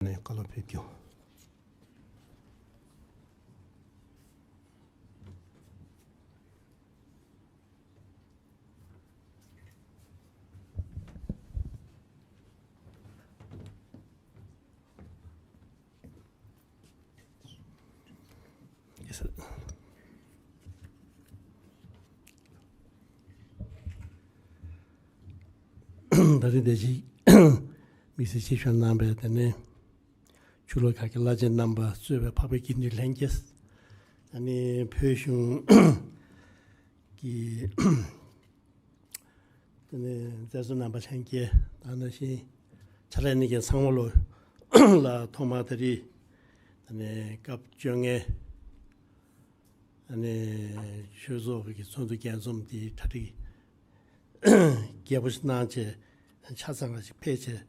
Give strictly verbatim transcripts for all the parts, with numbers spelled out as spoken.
ནས་བཀའ་སློབ་ཕེབས་རྒྱུ། ད་རེས་དེ་ཅིག་དམིགས་བསལ་ཆེད་ཞུ་གནང་བའི་དེ་ནས་ཆུ་ལོག་ཁག་གི་བླ་ཆེན་རྣམ་པ་གཙོས་པའི་འཕགས་པའི་དགེ་འདུན་ལྷན་རྒྱས། ཨ་ནི་བོད་གཞུང་གི་དེ་ནས་མཛད་གཙོ་རྣམ་པ་ལྷན་རྒྱས་དང་ནང་བཞིན་ཕྱག་ལས་གནང་མཁན་ཚང་མ་ལོ་ལ་ཐོག་མར་ད་རེས་དེ་ནས་སྐབས་བཅོ་ལྔའི་དེ་ནས་ཆོས་ཚོགས་ཀྱི་ཚོགས་འདུ་རྒྱས་འཛོམས་འདི་གྲ་སྒྲིག་རྒྱས་པོ་ཞིག་གནང་བྱས་ཆ་ཚང་བ་ཞིག་ཕེབས་བྱས་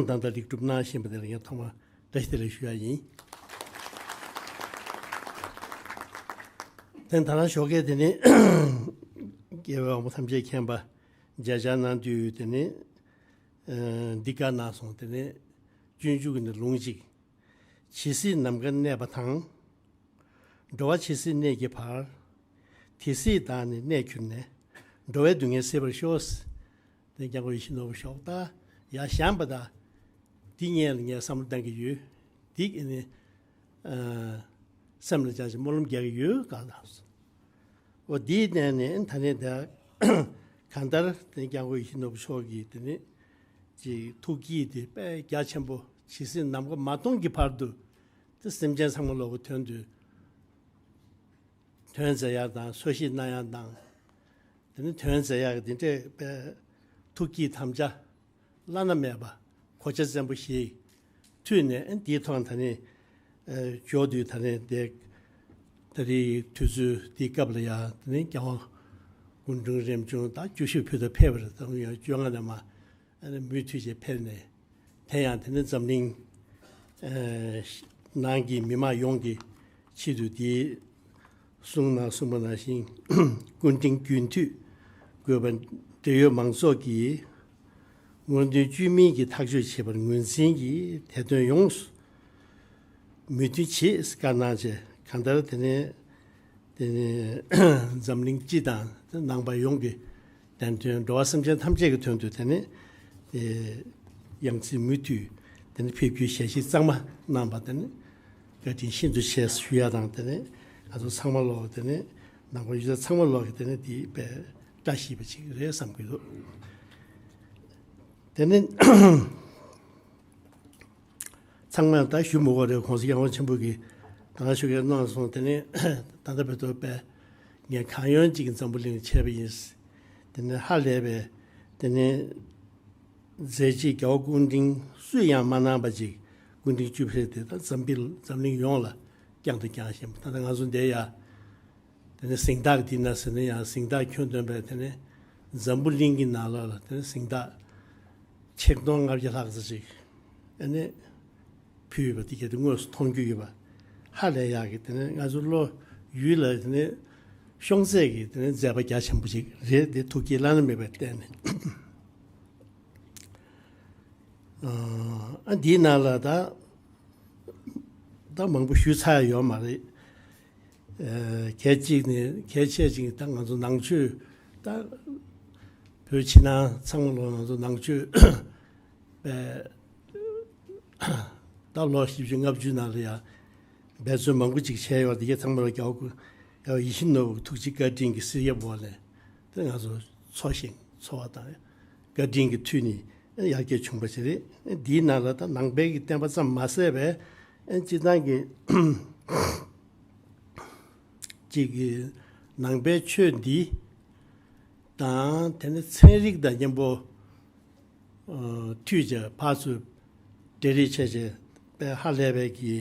ད་ལྟ་ལེགས་གྲུབ་གནང་བཞིན་པ་དེ་ལ་ངས་ཐོག་མར་བཀྲ་ཤིས་བདེ་ལེགས་ཞུ་ཡ་ཡིན། དེ་ད་རང་ཞོགས་ཀས་དེ་ནས་རྒྱལ་བའི་དབང་པོ་ཐམས་ཅད་མཁྱེན་པ་མཇལ་བཅར་གནང་དུས་དེ་ནས་འདི་བཀའ་གནང་སོང་། དེ་ནས་སྤྱོད་འཇུག་གི་ནི་ལུང་གཅིག་ཇི་སྲིད་ནམ་མཁའ་གནས་པ་དང་། འགྲོ་བ་ཇི་སྲིད་གནས་ཀྱི་བར། དེ་སྲིད་བདག་ནི་གནས་གྱུར་ནས། འགྲོ་བའི་སྡུག་བསྔལ་སེལ་བར་ཤོག་དེ་སྐྱབས་མགོན་ཡིད་བཞིན་ནོར་བུ་ཞོགས་ད་ཡར་བཞེངས་པ་དང་། འདི་ངས་ལ་ངས་བསམ་བློ་གཏང་གི་ཡོད། འདི་གི་ནི་སེམས་ལ་བཅངས་ཤིང་སྨོན་ལམ་རྒྱག་གི་ཡོད་གང་ལགས། འོ་འདིའི་གནས་ནས་ད་ནི་ད་གང་ལྟར་དེ་སྐྱབས་མགོན་ཡིད་བཞིན་ནོར་བུ་མཆོག་གིས་དེ་ནི་ཅིག་ཐུགས་བསྐྱེད་དེ་དཔེ་རྒྱ་ཆེན་པོ་ཇི་སྲིད་ནམ་མཁའ་མ་སྟོང་གི་བར་དུ་དེ་སེམས་ཅན་ཚང་མ་ལོག་གི་དོན་དུ་དོན་མཛད་ཡག་དང་། འཚོ་གཞེས་གནང་ཡག་དང་། དེ་ནི་དོན་མཛད་ཡག་གི་དེ་འདྲས་པའི་ཐུགས་བསྐྱེད་དམ་བཅའ་བླ་ན་མེད་པ་གོ་ཆ་བཙན་པོ་ཞིག་མཐུད་ནས་འདིའི་ཐོག་ད་ནི་འབྱོར་དུས་ད་ནི་དེ་ད་རེས་དུས་ཚོད་འདིའི་སྐབས་ལ་ཡང་དེ་ནི་རྒྱལ་དབང་སྐུ་ཕྲེང་རིམ་བྱོན་དང་བཅུ་བཞི་བོད་དུ་ཕེབས་པར་ད་རུང་ཡང་བཅོ་ལྔ་ནས་མ་ཨ་ནི་མུ་མཐུད་བྱས་ཕེབས་ནས། དེ་ཡང་དེ་ནི་འཛམ་གླིང་ཨ་ནང་གི་མི་མང་ཡོངས་ཀྱི་ཆེད་དུ་དེའི་གསུང་ནང་གསུངས་པ་ནང་བཞིན་སྐུ་ཕྲེང་རྒྱུན་མཐུད་དགོས་པ་འབྲེལ་ཡོད་མང་ཚོགས་ཀྱིས་སྔོན་ཐོན་བཅོས་མིན་གྱི་ཐག་གཅོད་བྱེད་པར་ངོས་འཛིན་གྱིས་དེ་དོན་ཡོངས་སུ་མོས་མཐུན་བྱེད་བཀའ་གནང་བྱས། གང་ལྟར་དེ་ནས་དེ་ནས་འཛམ་གླིང་སྤྱི་དང་ནང་པ་ཡོངས་ཀྱི་བདེན་དོན། འགྲོ་བ་སེམས་ཅན་ཐམས་ཅད་ཀྱི་དོན་དུ་དེ་ནས་ཡང་སྲིད་མུ་མཐུད་དེ་ནས་ཕེབས་རྒྱུའི་ཞལ་བཞེས་གཙང་མ་གནང་བ་དེ་ནས་བཀའ་དྲིན་ཤིན་ཏུ་ཆེ་ཞུ་ཡ་དང་། དེ་ནས་ང་ཚོ་ཚང་མ་ལོག་དེ་ནས་ནང་པ་ཡུལ་ས་ཚང་མ་ལོག་གི་དེ་ནས་དེ་དཔེ་བཀྲ་ཤིས་པ་ཅིག་རེད་བསམ་གྱི་འདུག་དེ་ནས་ཚང་མས་ད་ཞུ་མི་དགོས་རེད། གོང་ས་སྐྱབས་མགོན་ཆེན་པོ་གིས་ད་ལྟ་ཞུ་མཁན་གནང་སོང་། དེ་ནས་ད་ལྟ་བོད་ཐོག་པས་ངས་གང་ཡོང་ཅིག་འཛམ་བུ་གླིང་ཆས་པ་ཡིན། དེ་ནས་ཧ་ལས་པའི་དེ་ནས་མཛད་རྗེས་རྒྱལ་བ་སྐུ་ཕྲེང་སུས་ཡང་མ་གནང་པ་ཅིག་སྐུ་ཕྲེང་བཅུ་བཞི་དེ་ད་འཛམ་བུ་འཛམ་གླིང་ཡོངས་ལ་བསྐྱངས་དང་བསྐྱང་བཞིན་པ། ད་ལྟ་ང་ཚོ་འདིར་ཡ། དེ་ནས་གཟེངས་རྟགས་འདི་ན་ཟེར་ན་ཡང་གཟེངས་རྟགས་ཁྱོན་བསྡོམས་པས་དེ་ནས་འཛམ་བུ་གླིང་གི་ནང་ལོགས་ལ་དེ་ནས་གཟེངས་རྟགས་ཆིག་སྟོང་ལྔ་བརྒྱ་ལྷག་ཙམ་ཅིག་ཨ་ནི་ཕུལ་ཡོད་པ་དེ་གལ་ཏེ་དངོས་སུ་མཐོང་རྒྱུ་ཡོད་པ་ཧ་ལས་ཡག་གི། དེ་ནས་ང་ཚོ་བློ་ཡུལ་ལ་དེ་ནས་ཤོང་ཚད་ཀྱི་དེ་ནས་མཛད་པ་རྒྱ་ཆེན་པོ་ཅིག་རེད། དེ་ཐུགས་བསྐྱེད་བླ་ན་མེད་པའི་བརྟེན་ནས། ཨ་འདིའི་ནང་ལ་ད་ད་མང་པོ་ཞུས་ཚར་ཡོད་མ་རེད། ཨ་གལ་གཅིག་ནི་གལ་ཆེ་ཅིག་ད་ང་ཚོ་ནང་ཆོས་ད་བོད་ཕྱི་ནང་ཚང་མ་ལོ་ང་ཚོ་ནང་ཆོས་པའི་ད་ལོ་བཞི་བཅུ་ལྔ་བཅུ་ནང་ལ་ཡང་འབད་བརྩོན་མང་པོ་ཅིག་བྱས་ཡོད། དེ་གའི་ཚང་མ་ལ་རྒྱལ་བ་སྐུ་རྒྱལ་བ་ཡིད་བཞིན་ནོར་བུ་ཐུགས་རྗེ་བཀའ་དྲིན་གྱི་གསེར་གྱི་འོག་ནས་དེ་ང་ཚོ་འཚོ་ཞིང་འཚོ་བ་དང་བཀའ་དྲིན་གྱི་མཐུ་ནི་ཡར་རྒྱས་བྱུང་བ་ཞིག་རེད། འདིའི་ནང་ལ་ད་ནང་པའི་གི་བསྟན་པ་ཙམ་མ་ཟད་པའི་སྤྱི་བཏང་གི་ཅིག་གི་ནང་པའི་ཆོས་འདི་དང་དེ་ནི་ཚན་རིག་དང་མཉམ་པོ་མཐུད་བྱས་ཕར་ཚུར་འབྲེལ་རེས་བྱས་བྱས་པའི་ཧ་ལས་པའི་གི་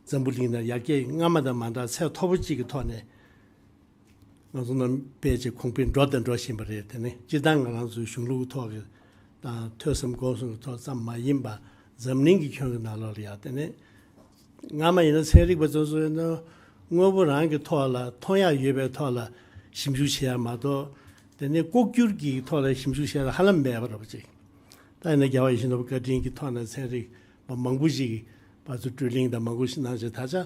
འཛམ་བུ་གླིང་ནང་ཡར་རྒྱས་སྔ་མ་དང་མ་འདྲ་ཚད་མཐོ་པོ་གཅིག་གི་ཐོག་ནས་ང་ཚོ་རྣམས་ཕལ་ཆེར་གོང་འཕེལ་འགྲོ་དང་འགྲོ་བཞིན་པ་རེད། དེ་ནི་སྤྱིར་བཏང་ང་རང་ཚོའི་གཞུང་ལུགས་ཐོག་གི་དང་ཐོས་བསམ་སྒོམ་གསུམ་གྱི་ཐོག་ཙམ་མ་ཡིན་པ་འཛམ་གླིང་གི་ཁྱོན་གྱི་ནང་ལོགས་ལ་ཡང་དེ་ནི་སྔ་མ་ཡིན་ན་ཚན་རིག་པ་ཚོ་ཚོ་ཡིན་ན་དངོས་པོ་རང་གི་ཐོག་ལ་མཐོང་ཡག་ཡོད་པའི་ཐོག་ལ་ཞིབ་འཇུག་བྱེད་ཡག་མ་གཏོགས་དེ་ནི་ལྐོག་གྱུར་གྱི་ཐོག་ལ་ཞིབ་འཇུག་བྱེད་ཡག་ཧ་ལམ་མེད་པ་རེད་པ་ཅིག་ད་ཡིན་ན་རྒྱལ་བ་ཡིད་བཞིན་ནོར་བུ་བཀའ་དྲིན་གྱི་ཐོག་ནས་ཚན་རིག་ པ་མང་པོ་ཞིག་པ་ཚོ་བགྲོ་གླེང་དང་མང་པོ་ཞིག་གནང་བྱས། ད་ཆ་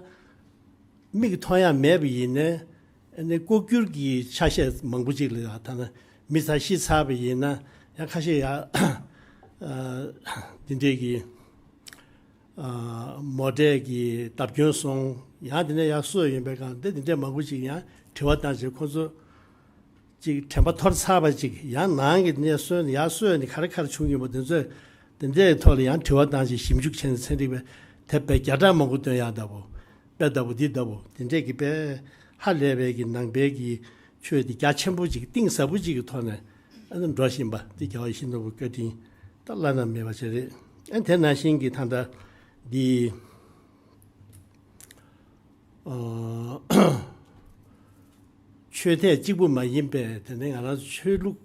མིག་མཐོང་ཡ་མེད་པ་ཡིན་ནའི་ཨ་ནི་ལྐོག་གྱུར་གྱི་ཆ་ཤས་མང་པོ་ཅིག་ལ་ཡང་ཐ་ན་མི་ཚང་ཤི་ཚར་བ་ཡིན་ན་ཡང་ཁ་ཤས་ཡང་འདི་འདྲས་ཀྱི་མོ་ཊའི་གི་བརྡབ་སྐྱོན་སོང་། ཡང་དེ་ནས་ཡར་སོས་ཡོང་པའི་སྒང་དེ་དེ་འདྲས་མང་པོ་ཅིག་ཡང་དྲི་བ་བཏང་བྱས། ཁོང་ཚོ་ཅིག་དྲན་པ་འཐོར་ཚར་བ་ཅིག་ཡང་ནང་གི་ནས་སོན་ཡར་སོས་ནས་ག་རེ་ག་རེ་བྱུང་ཡོད་པ་དེ་ཚོས་དེ་འདྲའི་ཐོག་ལ་ཡང་དྲི་བ་བཏང་བྱས་ཞིབ་འཇུག་བྱས་ནས་ཚན་རིག་པའི་དེབ་དཔེ་བརྒྱ་ཕྲག་མང་པོ་བཏོན་ཡག་ལྟ་བུ། དཔེ་ལྟ་བུ་འདི་ལྟ་བུ་དེ་འདྲས་ཀྱི་དཔེ་ཧ་ལས་པའི་གི་ནང་པའི་གི་ཆོས་དེ་རྒྱ་ཆེན་པོ་ཅིག་གཏིང་ཟབ་པོ་ཅིག་གི་ཐོག་ནས་ཨ་ནི་འགྲོ་བཞིན་པ་འདི་རྒྱལ་བ་ཡིད་བཞིན་ནོར་བུའི་བཀའ་དྲིན་ད་བླ་ན་མེད་པ་ཞིག་རེད། ཨ་དེ་ནང་བཞིན་གྱི་ད་ལྟ་འདི། ཨ་ཆོས་དད་གཅིག་པུ་མ་ཡིན་པའི་དེ་ནས་ང་རང་ཆོས་ལུགས་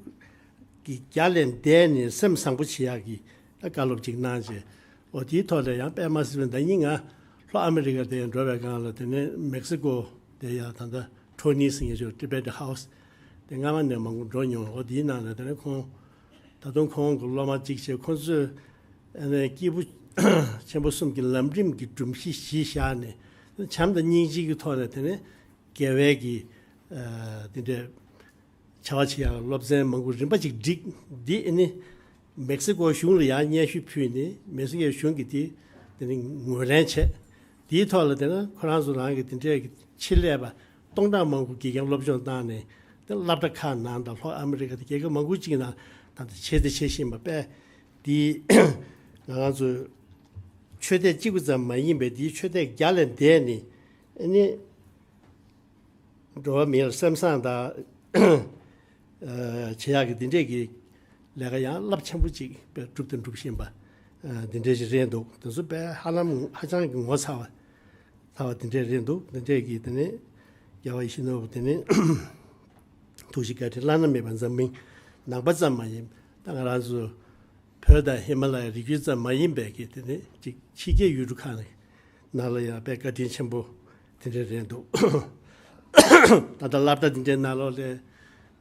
ཀྱི་རྒྱ་ལས་འདས་ནས་སེམས་བཟང་པོ་བྱེད་ཡག་གི་བཀའ་སློབ་ཅིག་གནང་རྗེས། འོ་དེའི་ཐོག་ལ་ཡང་དཔེ་མ་སྲིད་པའི་ཟླ་ཉིན་ང་ལྷོ་ཨ་མི་རི་ཀ་དེ་འགྲོ་བའི་སྒང་ལ་དེ་ནས་མེག་སི་ཀོ་དེ་ཡང་ད་ལྟ་ཊོ་ནི་ཟེར་མཁན་ཅིག་ཊི་བེ་ཊན་ཧའུ་སི་དེ་སྔ་མ་ནས་མང་པོ་འགྲོ་མྱོང་། འོ་དེའི་ནང་ལ་དེ་ནས་ཁོང་ད་དུང་ཁོང་གི་སློབ་མ་གཅིག་བྱས། ཁོང་ཚོས་ཨ་ནི་སྐྱེས་བུ་ཆེན་པོ་གསུམ་གྱི་ལམ་རིམ་གྱི་སྒྲོམ་གཞི་གཞི་བཞག་ནས་བྱམས་དང་སྙིང་རྗེ་གི་ཐོག་ནས་དེ་ནས་དགེ་བའི་གི་ཨ་དེ་འདྲའི་བྱ་བ་བྱེད་ཡག་སློབ་ཚན་མང་པོ་རིམ་པ་ཅིག་བསྒྲིགས། འདི་ཨ་ནི་མེག་སི་ཀོ་གཞུང་ལ་ཡང་སྙན་ཞུ་ཕུལ་ནས་མེག་སི་ཀོའི་གཞུང་གིས་དེ་དེ་ནི་ངོས་ལེན་བྱས། དེའི་ཐོག་ལ་དེ་ན་ཁོ་རང་ཚོ་རང་གི་དེ་འདྲའི་གི་ཆེད་ལས་པ་སྟོང་ཕྲག་མང་པོ་དགེ་རྒན་སློབ་སྦྱོང་བཏང་ནས་དེ་སློབ་གྲྭ་ཁག་ནང་དང་ལྷོ་ཨ་མི་རི་ཀ་དང་རྒྱལ་ཁབ་མང་པོ་ཅིག་ནང་ད་ལྟ་བྱས་ཏེ་བྱེད་བཞིན་པ་དཔེ་དེ་ང་རང་ཚོ་ཆོས་དད་གཅིག་པུ་ཙམ་མ་ཡིན་པའི་དེའི་ཆོས་དད་རྒྱ་ལས་འདས་ནས་ཨ་ནི། འགྲོ་བ་མིའི་སེམས་བཟང་དང་བྱེད་ཡག་གི་འདི་འདྲས་ཀྱི་ལས་ཀ་ཡང་རླབས་ཆེན་པོ་ཅིག་སྒྲུབ་དང་སྒྲུབ་བཞིན་པ་འདི་འདྲས་ཞིག་རེད་འདུག་དེ་ཚོ་དཔེ་ཧ་ལམ་ཧ་ཅང་གི་ངོ་མཚར་བ་ཚ་བ་འདི་འདྲས་རེད་འདུག་འདི་འདྲས་ཀྱི་དེ་ནས་རྒྱལ་བ་ཡིད་བཞིན་ནོར་བུ་དེ་ནས་ཐུགས་རྗེ་བཀའ་དྲིན་བླ་ན་མེད་པ་འཛམ་གླིང་ནང་པ་ཙམ་མ་ཡིན་ད་ང་རང་ཚོ་བོད་དང་ཧི་མ་ལ་ཡའི་རི་རྒྱུད་ཙམ་མ་ཡིན་པའི་གི་དེ་ནི་ཅིག་ཕྱི་རྒྱལ་ཡུལ་གྲུ་ཁག་ནང་ལ་ཡང་དཔེ་བཀའ་དྲིན་ཆེན་པོ་དེ་འདྲ་རེད་འདུག་ད་ལྟ་སློབ་གྲྭ་དེ་འདྲའི་ནང་ལོགས་ལ་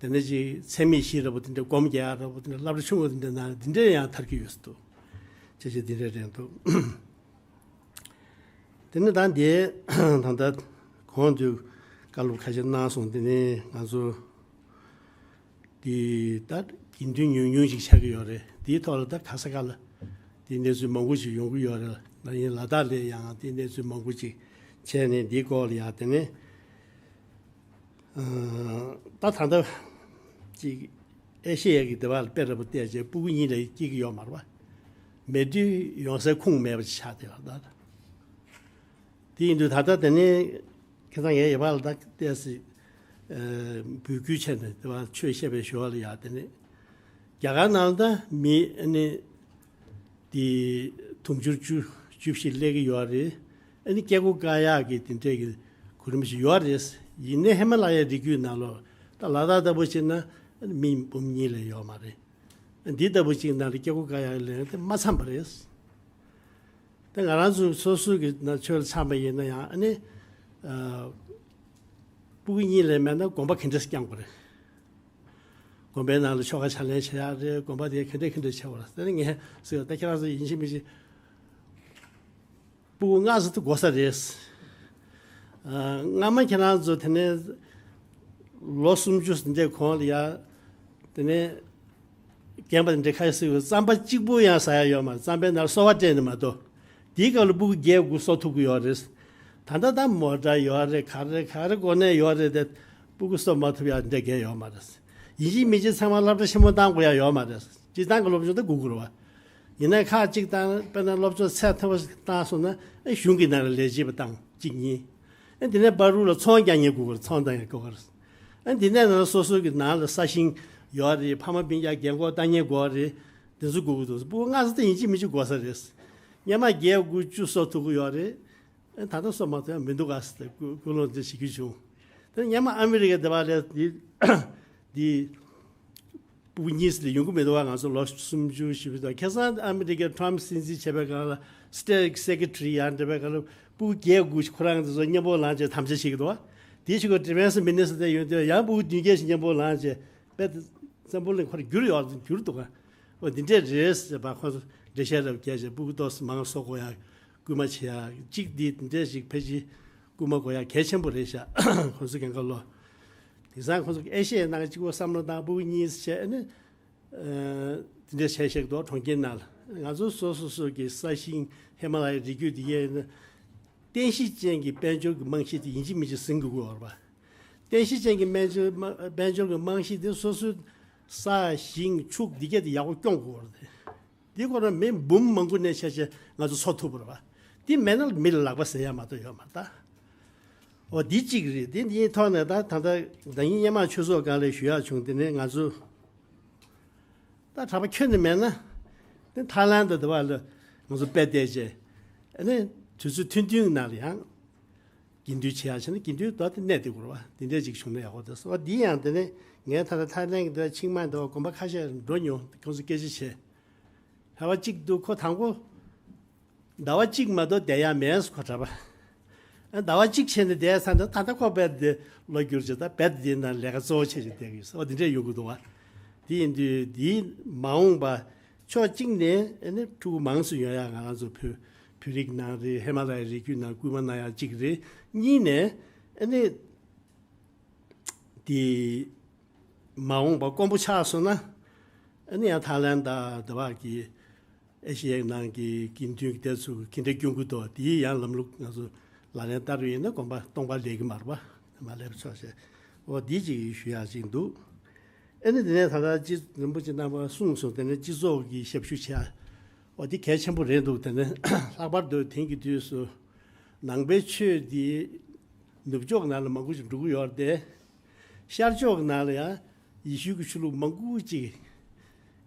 དེ་ནི་ཅིག་ཚད་མེད་བཞི་འདྲ་པོ་དེ་འདྲ་སྒོམ་རྒྱག་འདྲ་པོ་དེ་འདྲ་སློབ་གྲྭ་ཆུང་ངུ་དེ་འདྲའི་ནང་དེ་འདྲའི་ཡང་ཐར་གྱི་ཡོད་ས་འདུག་ཅེས་བྱས་དེ་འདྲ་རེད་འདུག་དེ་ནི་ད་འདི་ད་ལྟ་གོང་དུ་བཀའ་སློབ་ཁ་ཤས་གནང་སོང་། དེ་ནི་ང་ཚོ་འདི་ད་དགེ་འདུན་ཉུང་ཉུང་ཞིག་ཆགས་ཀྱི་ཡོད་རེད། དེའི་ཐོག་ལ་ད་ག་ས་ག་ལ་དེའི་གནས་ཚུལ་མང་པོ་ཞིག་ཡོང་གི་ཡོད་རེད། ད་ཡིན་ལ་དྭགས་ལ་ཡང་དེའི་གནས་ཚུལ་མང་པོ་ཞིག་བྱས་ནས་འདིའི་སྐོར་ལ་ཡང་དེ་ནི་ད་ད་ལྟ་ཅིག་ཨེ་ཤེ་ཡ་གི་སྡེ་བ་ལ་དཔེ་འདྲ་པོ་བལྟས་རྗེས་སྤུ་གུ་གཉིས་ལས་སྐྱེ་གི་ཡོད་མ་རེད་པ། མེད་དུས་ཡོང་སའི་ཁུངས་མེད་པ་ཅིག་ཆགས་བསྡད་པ་ད། དེ་ཡིན་དུས་ད་ལྟ་དེ་ནས་ཁ་སང་ངའི་ཡ་བ་ལ་ད་བལྟས་སྲིད། འབོད་སྐུལ་བྱས་ནས་དེ་བ་ཆོས་བཤད་པའི་ཞོར་ལ་ཡ་དེ་ནས་རྒྱ་གར་ནང་ལ་ད་མི་ཨ་ནི་དེ་དུང་ཕྱུར་བཅུ་བཅུ་བཞི་སླེབས་ཀྱི་ཡོད་རེད། ཨ་ནི་སྐྱེ་སྒོ་བཀག་ཡག་གི་དེ་འདྲས་ཀྱི་གོ་རིམ་ཞིག་ཡོད་རེད། ཡིན་ནའི་ཧི་མ་ལ་ཡའི་རི་རྒྱུད་ནང་ལོགས་ད་ལ་དྭགས་ལྟ་བུ་བྱས་ན་ཨ་ནི་མི་འབུམ་གཉིས་ལས་ཡོད་མ་རེད། འདི་ལྟ་བུ་ཅིག་ནང་ལ་སྐྱེ་སྒོ་བཀག་ཡག་ལས་དེ་མ་འཚམས་པ་རེད། དེ་ང་རང་ཚོ་སོ་སོ་གི་ནང་ཆོས་ལ་འཚམས་པ་ཡིན་ན་ཡང་ཨ་ནི། སྤུ་གུ་གཉིས་ལས་མེད་ན་དགོན་པ་ག་འདྲས་བསྐྱང་དགོས་རེད། དགོན་པའི་ནང་ལ་ཆོ་ག་ཕྱག་ལེན་བྱེད་ཡག་རེད། དགོན་པ་དེ་ག་འདྲས་ག་འདྲས་བྱེད་དགོས་རེད། དེ་ནི་ངས་ཟེར་ད་ཁྱེད་རང་ཚོ་ཡིན་གཅིག་མིན་གཅིག་སྤུ་གུ་སྔ་ས་དེ་དགོས་ས་རེད། སྔ་མ་ཁྱེད་རང་ཚོ་དེ་ནས་ལོ་སུམ་ཅུ་འདྲའི་གོང་ལ་ཡ། དེ་ནས་རྒན་པ་འདྲ་ཁ་ཤས་ཟེར་བའི་རྩམ་པ་གཅིག་པུ་ཡང་ཟ་ཡ་ཡོད་མ་རེད། རྩམ་པའི་ནང་སོ་བ་སྤྲད་ནས་མ་གཏོགས། དེའི་སྐབས་ལ་སྤུ་གུ་བརྒྱད་དགུ་གསོ་ཐུབ་ཀྱི་ཡོད་རེད། ད་ལྟ་ད་མོ་ཊ་ཡོད་རེད། ག་རེ་ག་རེ་གོ་གནས་ཡོད་རེད་དེ། སྤུ་གུ་གསོ་མ་ཐུབ་ཡ་འདྲ་གས་ཡོད་མ་རེད། ཡིན་གཅིག་མིན་གཅིག་ཚང་མ་སློབ་གྲྭ་ཆེན་མོ་བཏང་དགོས་ཡ་ཡོད་མ་རེད། སྤྱིར་བཏང་གི་སློབ་སྦྱོང་ད་དགོས་ཀྱི་རེད་བ། ཡིན་ན་ཁག་གཅིག་བཏང་དཔེར་ན་སློབ་སྦྱོང་ཚད་མཐོ་པོ་ཞིག་བཏང་སོང་ན་ཨེ་གཞུང་གི་ནང་ལ་ལས་བྱེད་པ་བཏང་གཅིག་གཉིས། ཨེ་དེ་ནས་བར་རུ་ལ་ཚོང་རྒྱག་མཁན་དགོས་ཀྱི་རེད། ཚོང་བཏང་མཁན་དགོས་ཀྱི་རེད། ཨེ་དེ་ནས་ན་སོ་སོ་གི་ནང་ལ་ས་ཞིང་ཡོད་རེད། ཕ་མ་སྤུན་ཀྱག་རྒན་འཁོགས་ལྟ་མཁན་དགོས་རེད། དེ་ཚོ་དགོས་ཀྱི་འདུག་སྤུ་གུ་སྔ་ས་དེ་ཡིན་གཅིག་མིན་གཅིག་དགོས་ས་རེད། སྔོན་མ་བརྒྱད་དགུ་བཅུ་གསོ་ཐུབ་ཀྱི་ཡོད་རེད། ཨེ་ད་ལྟ་གསོ་མ་ཐུབ་ཡ་མི་འདུག་ག་ཟེར་ཏེ་ཀུན་ཀུན་སློང་དེ་བྱེད་རྒྱུ་བྱུང་། དེ་སྔོན་མ་ཨ་མི་རི་ཀའི་སྡེ་བ་ལས་འདི་འདི་སྤུ་གུ་གཉིས་ཙམ་ལས་ཡོང་གི་མི་འདུག་བ། ང་ཚོ་ལོ་སུམ་ཅུ་བཞི་བཅུ་དང་ཁ་སང་ཨ་མི་རི་ཀའི་ཊམ་སྲིད་འཛིན་བྱས་པའི་སྒང་ལ་སི་ཊེཊ་སེ་ཀེ་ཊ་རི་ཡང་འདྲ་བའི་སྒང་ལ་སྤུ་གུ་བརྒྱད་དགུ་ཁོ་རང་ཚོ་མཉམ་པོ་ལངས་བྱས་དམ་བཅའ་བྱེད་ཀྱི་འདུག་བ། དེའི་ཕྱི་གོ་ཌི་ཕེན་སི་མི་ནི་སི་ཊར་ཡོང་དུས་ཡང་སྤུ་གུ་བདུན་བརྒྱད་ཞིག་མཉམ་པོ་ལངས་བྱས་དཔེ་འཛམ་བུ་གླིང་ཁོར་འགྱུར་ཡོད་འགྱུར་འདུག་ག་ཨོ་འདི་འདྲས་རེད་ཟེར་བ་ཁོ་ཚོ་འགྲེལ་བཤད་རབ་རྒྱས་བྱས་སྤུ་གུ་ཏོག་ཙམ་མང་བཟོ་དགོས་ཡ། སྐུལ་མ་བྱེད་ཡ་གཅིག་འདི་འདི་འདྲས་ཞིག་ཕལ་ཆེར་སྐུལ་མ་དགོས་ཡ་གལ་ཆེན་པོ་རེད་ཤག་ཁོ་ཚོ་རྒན་ཁ་ལོ། དེང་སང་ཁོ་ཚོ་ཨེ་ཤེ་ཡའི་ནང་གཅིག་པོ་བསམ་བློ་བཏང་སྤུ་གུ་གཉིས་བྱས་ནས་དེ་འདྲས་བྱས་ཤག་འདུག་གྲོང་ཁྱེར་ནང་ལ། ང་ཚོ་སོ་སོ་སོ་གི་ས་ཞིང་ཧི་མ་ལ་ཡའི་རི་རྒྱུད་འདི་གས་ནི་རྟེན་གཞི་ཅན་གྱི་དཔལ་འབྱོར་གྱི་རྨང་གཞི་དེ་ཡིན་གཅིག་མིན་གཅིག་ཟིན་དགོས་ཀྱི་ཡོད་རེད་པ། རྟེན་གཞི་ཅན་གྱི་དཔལ་འབྱོར་དཔལ་འབྱོར་གྱི་རྨང་གཞི་དེ་སོ་སོའི་ས་ཞིང་ཕྱུགས་འདི་གས་དེ་ཡག་པོ་སྐྱོང་དགོས་རེད། འདི་ཁོ་ན་མི་འབུམ་མང་པོ་ནས་ཆ་ཆེ་ང་ཚོ་འཚོ་ཐུབ་པ་རེད་པ། འདི་མེད་ན་མི་ལ་ལག་པ་ཟེར་ཡ་མ་གཏོགས་ཡོད་མ་རེད་ད། འོ་འདི་གཅིག་རེད། འདི་འདིའི་ཐོག་ནས་ད་ད་ལྟ་ཟླ་ཉིན་སྔོན་མ་ཆོས་ཚོགས་སྒང་ལ་ཞུ་ཡག་བྱུང་། དེ་ནས་ང་ཚོ་ད་གྲྭ་པ་ཁྱོན་ནས་མེད་ན་དེ་ཐའི་ལན་དུ་དེ་བ་ལ་ང་ཚོ་དཔེ་བལྟས་རྗེས་ཨ་ནི་དུས་ཚོད་ཐུང་ཐུང་ནང་ལ་ཡང་དགེ་འདུན་བྱེད་ཡག་བྱས་ན་དགེ་འདུན་དོ་དེ་གནས་དེ་དགོས་རེད་པ། དེ་འདྲས་ཅིག་བྱུང་ན་ཡག་པོ་འདུག་ཟེར་བ། འདི་ཡང་དེ་ནས་ངས་ད་ལྟ་ཐའི་ལན་གྱི་དེ་བ་ཆིང་མའེ་དེ་བ་དགོན་པ་ཁ་ཤས་འགྲོ་མྱོང་། ཁོང་ཚོ་སྐད་ཆ་བྱས། གྲྭ་པ་གཅིག་འདུག་ཁོ་དང་པོ་ཟླ་བ་གཅིག་མ་གཏོགས་བསྡད་ཡ་མེད་ཁོ་གྲྭ་པ། ཨ་ཟླ་བ་གཅིག་བྱས་ནས་བསྡད་ས་འདི་ད་ལྟ་ཁོ་རྦད་དེ་ལོ་བསྒྱུར་བྱས་ད་རྦད་དེ་འདི་ན་ལས་ཀ་གཙོ་བོ་བྱས་བྱས་བསྡད་ཀྱི་ཡོད་ས། འོ་འདི་འདྲས་ཡོང་གི་འདུག་བ། དེ་ཡིན་དུས་འདིའི་མ་འོངས་པ་ཕྱོགས་གཅིག་ནས་ཨ་ནི་ཕྲུ་གུ་མང་སུ་ཡོང་ཡ། ང་རང་ཚོ་བོད་བོད་རིགས་ནང་རེད། ཧི་མ་ལ་ཡའི་རི་རྒྱུད་ནང་སྐུལ་མ་གནང་ཡ་གཅིག་རེད། གཉིས་ནས་ཨ་ནི་དེ་མ་འོངས་པ་དཀོན་པོ་ཆགས་སོང་ན་ཨ་ནི་ཡང་ཐའི་ལན་དང་དེ་བ་གི་ཨེ་ཤེ་ཡའི་ནང་གི་དགེ་འདུན་གྱི་སྡེ་ཚོ་གི་འདྲ་སྐྱོང་གི་འདུག་དེའི་ཡང་ལམ་ལུགས་ང་ཚོ་ལག་ལེན་བསྟར་བ་ཡིན་ན་དགོན་པ་སྟོང་པ་ལས་ཀྱི་མ་རེད་པ། མ་ལས་པ་ཆོག་ཤེས། འོ་འདི་ཅིག་ཞུ་ཡག་ཅིག་འདུག་ཨ་ནི་དེ་ནས་ད་ལྟ་སྤྱི་རིན་པོ་ཆེ་རྣམ་པ་གསུངས་སོང་། དེ་ནས་སྤྱི་ཚོགས་ཀྱི་ཞབས་ཞུ་བྱས། འོ་འདི་གལ་ཆེན་པོ་རེད་འདུག་དེ་ནས་ལྷག་པར་དུ་དེང་གི་དུས་སུ་ནང་པའི་ཆོས་འདི་ནུབ་ཕྱོགས་ནང་ལ་མང་པོ་ཞིག་འགྲོ་གི་ཡོད་རེད་དེ། ཤར་ཕྱོགས་ནང་ལ་ཡང་ཡེ་ཤུ་གི་ཆོས་ལུགས་མང་པོ་ཅིག་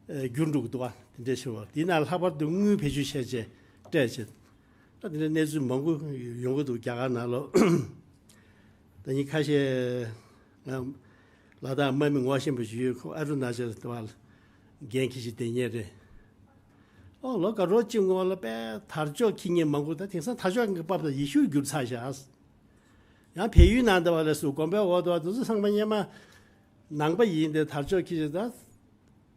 ཨ་བསྒྱུར་འགྲོ་གི་འདུག་བ། དེ་འདྲ་ཞིག་བ། དེའི་ནང་ལྷག་པར་དུ་དངུལ་བེད་སྤྱོད་བྱས་བྱས་སྤྲད་བྱས། ད་དེ་འདྲ་གནས་ཚུལ་མང་པོ་ཡོང་གི་འདུག་རྒྱ་གར་ནང་ལོགས། ད་ཉིན་ཁ་ཤས་ང་ལ་དྭགས་དམག་མི་ངོ་ཤེས་པ་ཞིག་ཡོད། ཁོ་ཨ་རུ་ན་ཅལ་དུ་བ་འགན་འཁྱེར་ཞིག་དེ་ཉིན་རེད། ཨོ་ལོ་ག་རོ་གཅིག་སྔོན་ལ་དཔེ་དར་ལྕོག་འཁྱེར་མཁན་མང་པོ། ད་དེང་སང་དར་ལྕོག་གི་པབ་ད་ཡེ་ཤུར་གྱུར་ཚར་ཤག་ཡང་བལ་ཡུལ་ནང་དུ་བ་ལས་སུ་དགོན་པའི་འོག་ཏུ་བ་དེ་ཚོ་ཚང་མ་སྔོན་མ་ནང་པ་ཡིན་ཏེ་དར་ལྕོག་འཁྱེར་ཞིག་ད།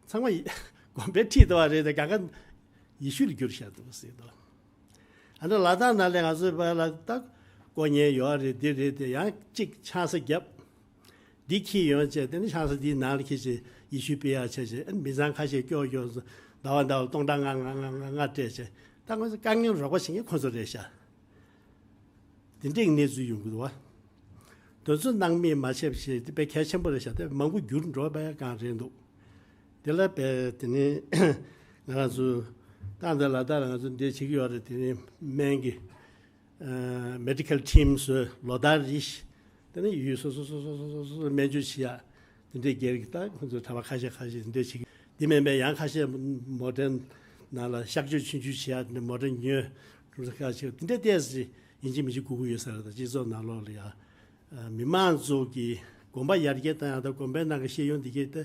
ཚང་མ་ཡི་དགོན་པའི་ཁྲིད་དུ་བ་རེད་དེ་ག་ག་ཡེ་ཤུ་ལ་གྱུར་བཞག་འདུག་ཟེར་དོ། ཨ་ནི་ལ་དྭགས་ནང་ལས་ང་ཚོའི་བར་ལ་ད་དཀོན་གཉེར་ཡོད་རེད། འདི་རེད་དེ་ཡང་གཅིག་ཆང་ས་བརྒྱབ། འདི་འཁྱེར་ཡོང་བྱས་དེ་ནི་ཆང་ས་འདིའི་ནང་ལ་འཁྱེར་བྱས་ཡེ་ཤུ་སྤེལ་ཡག་བྱས་བྱས། ཨ་ནི་མི་ཚང་ཁ་ཤས་སྐྱོ་སྐྱོ་ཟླ་བ་ཟླ་བ་སྟོང་ཕྲག་ལྔ་ལྔ་ལྔ་ལྔ་སྤྲད་བྱས། ད་ང་ཚོ་དཀའ་ངལ་རོགས་པ་བྱེད་མཁན་ཁོ་ཚོ་རེད་ཤག་དེ་འདྲའི་གནས་ཚུལ་ཡོང་གི་འདུག་བ། དེ་ཚོ་སྣང་མེད་མ་བྱས་པ་བྱས་དེ་དཔེ་གལ་ཆེན་པོ་རེད་ཤག་དེ་མང་པོ་བསྒྱུར་འགྲོ་བ་ཡང་གང་རེད་འདུག་དེ་ལ་དཔེ་དེ་ནས་ང་རང་ཚོ་ཏང་དང་ལ་དྭགས་ལ་ང་ཚོ་འདི་བྱེད་ཀྱི་ཡོད་རེད། དེ་ནས་སྨན་གྱི་ཨ་མེ་ཌི་ཀལ་ཊིམ་ཚོས་ལོ་ལྟར་རེ་བཞིན་དེ་ནས་ཡུལ་སོ་སོ་སོ་སོ་སོ་སོ་སོ་སྨན་བཅོས་བྱེད་ཡག་དེ་འདྲའི་སྒེར་གྱི་ད་ཁོང་ཚོའི་གྲྭ་པ་ཁ་ཤས་ཁ་ཤས་དེ་འདྲ་བྱེད་ཀྱི། དེ་མིན་པའི་ཡང་ཁ་ཤས་མོ་ཊའི་ནང་ལ་གཤག་བཅོས་ཆུང་ཆུང་བྱེད་ཡག་དེ་འདྲ། མོ་ཊ་ཉོས་གྲུབ་ས་ཁ་ཤས་དེ་འདྲ་ཏོག་ཙམ་ཡིན་གཅིག་མིན་གཅིག་དགོས་ཀྱི་ཡོད་ས་རེད། ད་སྤྱི་ཚོགས་ནང་ལོགས་ལ་ཡང་མི་མང་ཚོ་གིས་དགོན་པ་ཡར་རྒྱས་བཏང་ཡག་དང་དགོན་པའི་ནང་གི་ཤེས་ཡོན་དེ་གས་དེ་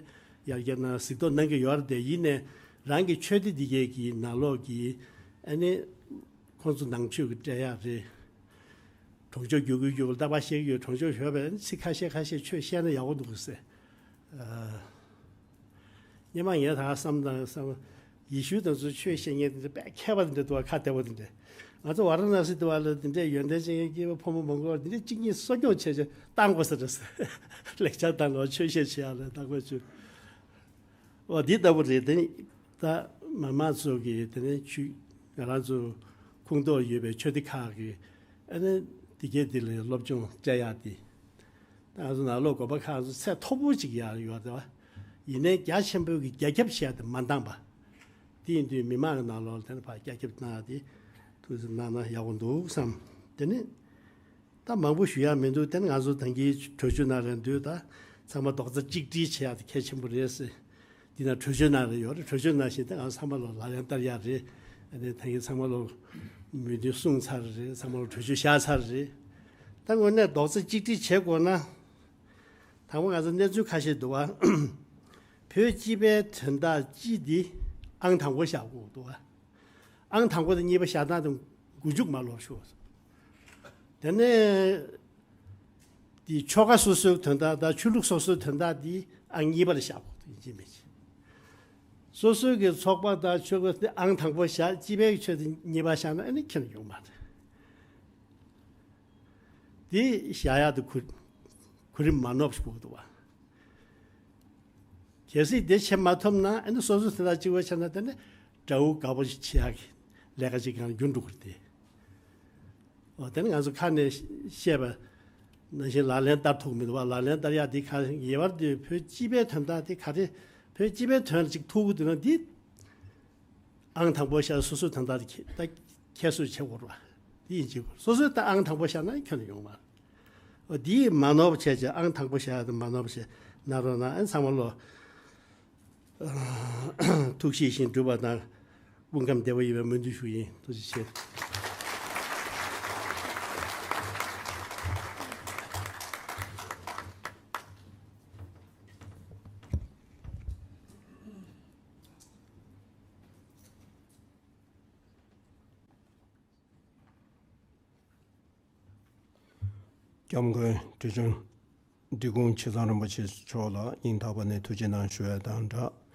ཡར་རྒྱས་གནང་གཟིགས་རྟོག་གནང་གི་ཡོད་རེད་དེ། ཡིན་ནའི་རང་གི་ཆོས་སྡེ་འདི་གས་ཀྱི་ནང་ལོགས་ཀྱི་ཨ་ནི་ཁོང་ཚོ་ནང་ཆོས་ཀྱི་སྤྲད་ཡག་རེད། གྲོང་ཆོག་རྒྱུག་གི་རྒྱུག་ལྟ་བ་བཤད་ཀྱི་ཡོད། གྲོང་ཆོག་ཞོགས་པའི་ཚིག་ཁ་ཤས་ཁ་ཤས་ཆོས་བཤད་ན་ཡག་པོ་འདུག་ཟེར། ཨ། སྔོན་མ་ངས་ད་བསམ་དང་བསམ། ཡེ་ཤུ་དང་ཚོ་ཆོས་བཤད་མཁན་དེ་འདྲ་དཔེ་མཁས་པ་དེ་འདྲ་འདུག་བ། ཁ་བདེ་པོ་དེ་འདྲ། ང་ཚོ་ཝཱ་ར་ཎ་སི་དུ་བ་ལ་དེ་འདྲའི་ཡོན་ཏན་ཅན་གྱི་སྐྱེས་པ་ཕོ་མོ་མང་པོ་དེ་འདྲ་གཅིག་གཉིས་གསོ་སྐྱོང་བྱས་བྱས་བཏང་དགོས་ས་རེད་ཟེར། ལེགས་ཆ་བཏང་ལ་ཆོས་བཤད་བྱེད་ཡག་ལ་བཏང་དགོས་བྱུང་། འོ་འདི་ལྟ་བུ་རེད་དེ། ད་མི་མང་ཚོ་གི་དེ་ནས་ཆོས་ང་རང་ཚོ་ཁོངས་གཏོགས་ཡོད་པའི་ཆོས་སྡེ་ཁག་གི་ཨ་ནི་དེ་གས་དེ་ལ་སློབ་སྦྱོང་སྤྲད་ཡག་དེ། ད་ང་ཚོ་ནང་ལོགས་དགོན་པ་ཁག་ཚོ་ཚད་མཐོ་པོ་ཅིག་ཡར་ཡོད་རེད་བ། ཡིན་ནའི་རྒྱ་ཆེན་པོའི་གི་རྒྱ་ཁྱབ་བྱས་ཏེ་མ་འདང་པ། དེ་ཡིན་དུས་མི་མང་གི་ནང་ལོགས་ལ་དེ་ནས་ཕར་རྒྱ་ཁྱབ་གནང་ཡག་དེ་ཐུགས་སེམས་གནང་ན་ཡག་པོ་འདུག་བསམ། དེ་ནས། ད་མང་པོ་ཞུ་ཡག་མི་འདུག་དེ་ནི་ང་ཚོ་ད་གིན་གྲོས་ཆོད་ནང་ལ་འདུག་ད་ཚང་མ་རྡོག་རྩ་གཅིག་སྒྲིལ་བྱེད་ཡག་དེ་གལ་ཆེན་པོ་རེད་ཟེར། འདི་ན་གྲོས་ཆོད་ནང་ལ་ཡོད་རེད། གྲོས་ཆོད་ནང་བཞིན་དེ་ང་ཚང་མ་ལོ་ལག་ལེན་བསྟར་ཡག་རེད། ཨ་ནི་ད་གིན་ཚང་མ་ལོ་མོས་མཐུན་གསུངས་ཚར་རེད། ཚང་མ་ལོ་གྲོས་ཆོད་བཞག་ཚར་རེད། ད་དངོས་གནས་རྡོག་རྩ་གཅིག་སྒྲིལ་བྱེད་དགོས་ན། དང་པོ་ང་ཚོ་གནས་ཚུལ་ཁ་ཤས་འདུག་བ། བོད་སྤྱི་པའི་དོན་དག་སྤྱི་འདི་ཨང་དང་པོ་བཞག་དགོས་འདུག་བ། ཨང་དང་པོ་དང་གཉིས་པ་བཞག་སྟངས་དང་མགོ་མཇུག་མ་ལོག་ཤོག་དེ་ནས་དེ་ཆོལ་ཁ་སོ་སོའི་དོན་དག་དང་ཆོས་ལུགས་སོ་སོའི་དོན་དག་དེ་ཨང་གཉིས་པ་ལ་བཞག་དགོས་འདུག་ཡིན་གཅིག་མིན་གཅིག་སོ་སོའི་གི་ཚོགས་པ་དང་ཆོས་གོས་དེ་ཨང་དང་པོ་བཞག་སྤྱི་པའི་ཆོས་དེ་གཉིས་པ་བཞག་ན་ཨ་ནི་ཁྱོན་ཡོང་མ་རེད། དེ་བཞག་ཡག་དེ་གོ་གོ་རིམ་མ་ནོར་བ་ཞིག་དགོས་ཀྱི་འདུག་བ། གལ་སྲིད་དེ་བྱེད་མ་ཐུབ་ན་ཨ་ནི་སོ་སོ་དེ་དང་གཅིག་པ་བྱས་ན་དེ་ནི་དགྲ་བོ་དགའ་པོ་ཞིག་བྱེད་ཡག་གི་ལས་ཀ་ཅིག་གང་འགྱུར་འགྲོ་གི་རེད་དེ། འོ་དེ་ནི་ང་ཚོ་ཁ་ནས་བཤད་པ་ནང་བཞིན་ལག་ལེན་བསྟར་ཐུབ་མི་འདུག་བ། ལག་ལེན་བསྟར་ཡག་འདི་ག་ངེས་པར་དུ་བོད་སྤྱི་པའི་དོན་དག་དེ་ག་རེ། བོད་སྤྱི་པའི་དོན་ལ་ཅིག་ཐུག་གི་འདུག་ན་འདི་ཨང་དང་པོ་བཞག་སོ་སོའི་དོན་དག་དེ་ཁྱད་ད་ཁྱད་གསོད་བྱེད་དགོས་རེད་བ། དེ་ཡིན་གཅིག་སོ་སོའི་ད་ཨང་དང་པོ་བཞག་ན་ཁྱོན་ནས་ཡོང་མ་རེད། འོ་འདི་མ་ནོར་བ་བྱས་བྱས་ཨང་དང་པོ་བཞག་ཡག་དེ་མ་ནོར་བ་བྱས་གནང་རོགས་གནང་། ཨ་ཚང་མ་ལོ། ཐུགས་བཞེད་བཞིན་འགྲུབ་པ་དང་། སྐུ་ཁམས་བདེ་པོ་ཡོང་བའི་སྨོན་འདུན་ཞུ་ཡིན། ཐུགས་རྗེ་ཆེ། སྐྱབས་མགོན་འབྲས་ལྗོངས་འབྲི་གུང་ཆེ་ཚང་རིན་པོ་ཆེ་མཆོག་ལ་སྙིང་ཐག་པ་ནས་ཐུགས་རྗེ་གནང་ཞུ་ཡ་དང་སྦྲགས།